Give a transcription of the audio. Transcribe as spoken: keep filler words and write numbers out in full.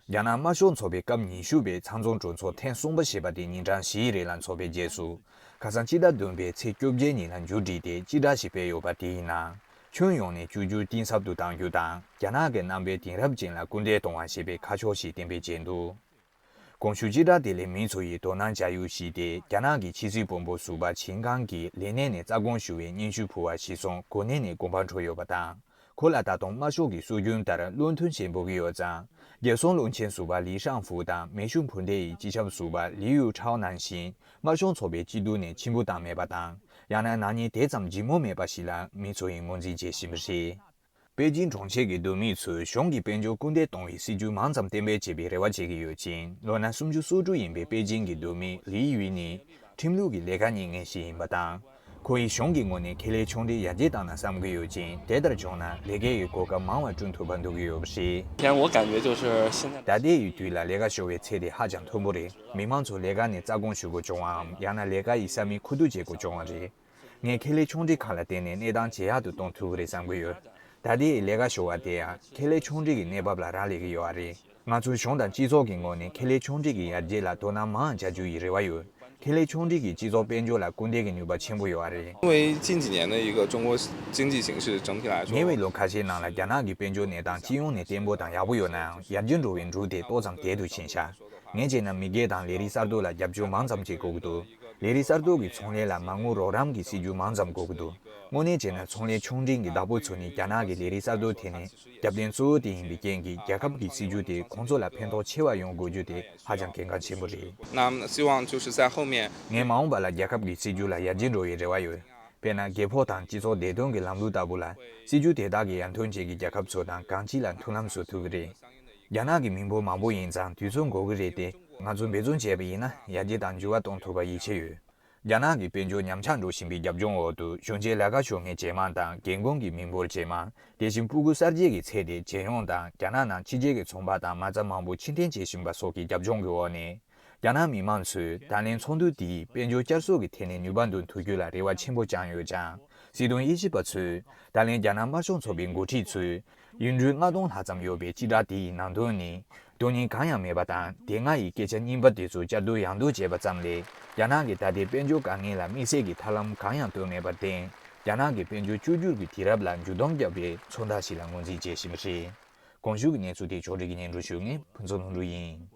རྒྱ་ནག་དམར་ཤོག་ཚོགས་པའི་སྐབས་ཉི་ཤུ་པའི་ཚང་འཛོམས་གྲོས་ཚོགས་ཐེངས་གསུམ་པ་ཞེས་པ་དེ་ཉིན་གྲངས་བཞིའི་རིང་ལ་འཚོགས་པའི་རྗེས་སུ། ཁ་སང་སྤྱི་ཟླ་བདུན་པའི་ཚེས་བཅོ་བརྒྱད་ཉིན་ལ་མཇུག་བསྒྲིལ་ཏེ་སྤྱི་བསྒྲགས་ཤིག་སྤེལ་ཡོད་པ་དེའི་ནང་། ཁྱོན་ཡོངས་ནས་བཅོས་བསྒྱུར་གཏིང་ཟབ་ཏུ་གཏང་རྒྱུ་དང་། རྒྱ་ནག་གི་རྣམ་པའི་དེང་རབས་ཅན་ལ་སྐུལ་འདེད་གཏོང་བ་ཞེས་པའི་ཁ་ཕྱོགས་ཤིག་བསྟན་པའི་རྗེས་འདུག་གོང་ཞུས་སྤྱི་བསྒྲགས་དེ་ལས་མི་ཚོ་ཡིས་དོ་སྣང་བྱ་ཡུལ་ཞིག་སྟེ། རྒྱ་ནག་གི་ཕྱི་སྲིད་བོན་པོ་ཟུར་པ་ཆིན་ཀང་གིས་ལས་གནས་ནས་རྩ་དགོངས་ཞུ་བའི་སྙན་ཞུ་ཕུལ་བ་གཞིར་བཟུང་གོ་གནས་ནས་དགོངས་པ་འཁྲོལ་ཡོད་པ་དང་། ཁོ་ལ་ད་དུང་དམར་ཤོག་གི་སྲོལ་རྒྱུན་ལྟར་བློ་མཐུན་ཞེས་འབོད་ཀྱི་ཡོད་ཙང་། རྒྱལ་སྲུང་བློན་ཆེན་ཟུར་པ་ལི་ཧྲང་ཧྥུའུ་དང་། མེ་ཤུགས་འཕུར་མདེལ་ཡི་སྤྱི་ཁྱབ་ཟུར་པ་ལི་ཡུའུ་ཁྲའོ་ནང་བཞིན། དམར་ཤོག་ཚོགས་པའི་སྐྱིད་སྡུག་ནས་ཕྱིར་འབུད་བཏང་མེད་པ་དང་། ཡང་ན་ནག་ཉེས་དེ་ཙམ་ལྗིད་མོ་མེད་པ་ཞིག་ལ་མི་ཚོ་ཡིས་ངོས་འཛིན་བྱེད་བཞིན་པ་རེད། པེ་ཅིན་གྲོང་ཁྱེར་གྱི་བསྡུར་མི་ཚོས་གཞུང་གིས་དཔལ་འབྱོར་སྐུལ་འདེད་གཏོང་བའི་སྲིད་ཇུས་མང་ཙམ་གཏན་འབེབས་བྱེད་པའི་རེ་བ་བྱེད་ཀྱི་ཡོད་ཅིང་། ལོ་ན་སུམ་ཅུ་སོ་དྲུག་ཡིན་པའི་པེ་ཅིན་གྱི་བསྡུར་མི་ལི་ཡུས་ནི། ཁྲིམས་ལུགས་ཀྱི་ལས་ཀ་གཉེར་མཁན་ཞིག་ཡིན་པ་དང་། ཁོ་ཡིས་གཞུང་གི་ངོས་ནས་ཁེ་ལས་ཆུང་འབྲིང་ཡར་རྒྱས་བཏང་ན་བསམ་གྱི་ཡོད་ཅིང་། དེ་ལྟར་བྱུང་ན་ལས་ཀའི་གོ་སྐབས་མང་བ་བསྐྲུན་ཐུབ་པར་འདོད་ཀྱི་ཡོད་པ་རེད། 现在我感觉就是现在 ད་ལྟའི་དུས་ལ་ལས་ཀ་ཤོར་བའི་ཚད་དེ་ཧ་ཅང་མཐོན་པོ་རེད། མི་མང་ཚོ་ལས་ཀ་ནས་རྩ་དགོངས་ཞུ་དགོས་བྱུང་བའམ། ཡང་ན་ལས་ཀ་ཡི་ས་མིག་ཁུ་བསྡུ་བྱེད་དགོས་བྱུང་བ་རེད། ངས་ཁེ་ལས་ཆུང་འབྲིང་ཁག་ལ་བརྟེན་ནས་གནས་སྟངས་ཇེ་ཡག་ཏུ་གཏོང་ཐུབ་ཀྱི་རེད་བསམ་གྱི་ཡོད། ད་ལྟའི་ལས་ཀ་ཤོར་བ་དེ་ཡང་ཁེ་ལས་ཆུང་འབྲིང་གི་གནས་བབ་ལ་རག་ལས་ཀྱི་ཡོད་པ་རེད། ང་ཚོས་གཞུང་དང་སྤྱི་ཚོགས་ཀྱི་ངོས་ནས་ཁེ་ལས་ཆུང་འབྲིང་གི་ཡར་རྒྱས་ལ་དོ་སྣང་མང་བ་བྱ་རྒྱུ་ཡི་རེ་བ་ཡོད། ཁེ་ལས་ཆུང་འབྲིང་གིས་སྤྱི་ཚོགས་དཔལ་འབྱོར་ལ་སྐུལ་འདེད་ཀྱི་ནུས་པ་ཆེན་པོ་ཡོད་པ་རེད། 因为近几年的一个中国经济形势整体来说， ཉེ་བའི་ལོ་ཁ་ཤས་ནང་ལ་རྒྱ་ནག་གི་དཔལ་འབྱོར་གནས་སྟངས་སྤྱི་ཡོངས་ནས་བརྟན་པོ་དང་ཡག་པོ་ཡོད་ན་ཡང་། ཡར་རྒྱས་འགྲོ་བའི་འགྲོས་དེ་ཏོག་ཙམ་དལ་དུ་ཕྱིན་ཤག་ངས་བྱས་ན་མི་སྒེར་དང་ལས་རིགས་གསར་གཏོད་ལ་རྒྱབ་སྐྱོར་མང་ཙམ་བྱེད་དགོས་ཀྱི་འདུག་ལས་རིགས་གསར་གཏོད་ཀྱི་ཚོང་ལས་ལ་མ་དངུལ་རོགས་རམ་གྱི་སྲིད་ཇུས་མང་ཙམ་དགོས་ཀྱི་འདུག་དངོས་གནས་བྱས་ན་ཚོང་ལས་ཆུང་འབྲིང་གི་བདག་པོ་ཚོ་ནི་རྒྱ་ནག་གི་ལས་རིགས་གསར་གཏོད་ཐད་ནས་རྒྱབ་རྟེན་གཙོ་བོ་དེ་ཡིན་པའི་རྐྱེན་གྱིས། རྒྱལ་ཁབ་ཀྱི་སྲིད་ཇུས་དེ་ཁོང་ཚོ་ལ་ཕན་ཐོགས་ཆེ་བ་ཡོང་དགོས་རྒྱུ་དེ་ཧ་ཅང་གལ་འགངས་ཆེན་པོ་རེད། 那么希望就是在后面 ངས་མ་འོངས་པ་ལ་རྒྱལ་ཁབ་ཀྱི་སྲིད་ཇུས་ལ་ཡར་རྒྱས་འགྲོ་བའི་རེ་བ་ཡོད། དཔེར་ན། རྒྱལ་ཕོགས་དང་སྤྱི་ཚོགས་བདེ་དོན་གྱི་ལམ་ལུགས་ལྟ་བུ་ལ། སྲིད་ཇུས་དེ་དག་གིས་ཡར་ཐོན་ཅན་གྱི་རྒྱལ་ཁབ་ཚོ་དང་གང་ཅི་ལ་མཐུན་ལམ་བཟོ་ཐུབ་ཀྱི་རེད། རྒྱ་ནག་གི་མི་འབོར་མང་པོ་ཡིན་ཙང་དུས་ཚོད་འགོར་གྱི་རེད་དེ། ང་ཚོས་འབད་བརྩོན་བྱས་པ་ཡིན་ན་ཡར་རྒྱས་དང་འགྱུར་བ་གཏོང་ཐུབ་པར་ཡིད་ཆེས་ཡོད། རྒྱ་ནག་གི་དཔལ་འབྱོར་ཉམས་ཆག་འགྲོ་བཞིན་པའི་རྒྱབ་ལྗོངས་འོག་ཏུ། གཞོན་སྐྱེས་ལས་ཀ་ཤོར་མཁན་ཇེ་མང་དང་། རྒན་རྒོན་གྱི་མི་འབོར་ཇེ་མང་། དེ་བཞིན་སྤུ་གུ་གསར་སྐྱེས་ཀྱི་ཚད་དེ་ཇེ་ཉུང་དང་། རྒྱ་ནག་ནང་ཕྱི་རྒྱལ་གྱི་ཚོང་པ་དང་མ་རྩ་མང་པོ་ཕྱིར་འཐེན་བྱེད་བཞིན་པ་སོགས་ཀྱི་རྒྱབ་ལྗོངས་ཀྱི་འོག་ནས། རྒྱ་ནག་མི་མང་ཚོས་ད་ལན་ཚོགས་འདུ་དེས་དཔལ་འབྱོར་བསྐྱར་གསོ་གི་ཐད་ནས་ནུས་པ་འདོན་ཐུབ་རྒྱུ་ལ་རེ་བ་ཆེན་པོ་བཅངས་ཡོད་ཀྱང་། སྲིད་དོན་དབྱེ་ཞིབ་པ་ཚོས་ད་ལན་རྒྱ་ནག་དམར་ཤོག་ཚོགས་པའི་འགོ་ཁྲིད་ཚོས་ཡུལ་གྲུ་ལྔ་སྟོང་ལྷག་ཙམ་ཡོད་པའི་སྤྱི་བསྒྲགས་དེའི་ནང་དོན་ནི། དོན་སྙིང་གང་ཡང་མེད་པ་དང་། དེ་སྔ་ཡི་སྐད་ཆ་རྙིང་པ་དེ་ཚོ་བསྐྱར་ཟློས་ཡང་ཟློས་བྱས་པ་ཙམ་ལས། རྒྱ་ནག་གིས་ད་ལྟའི་དཔལ་འབྱོར་དཀའ་ངལ་ལ་དམིགས་བསལ་གྱི་ཐབས་ལམ་གང་ཡང་བཏོན་མེད་པར་བརྟེན། རྒྱ་ནག་གི་དཔལ་འབྱོར་བཅོས་བསྒྱུར་གྱི་དུས་རབས་ལ་འགྱུར་ལྡོག་བརྒྱབ་པའི་མཚོན་རྟགས་ཤིག་ལ་ངོས་འཛིན་བྱེད་བཞིན་པ་རེད། གོང་ཞུས་ཀྱི་གནས་ཚུལ་དེ་ཕྱོགས་སྒྲིག་གིས་སྙན་སྒྲོན་ཞུ་མཁན་ཕུན་ཚོགས་ལྷུན་གྲུབ་ཡིན།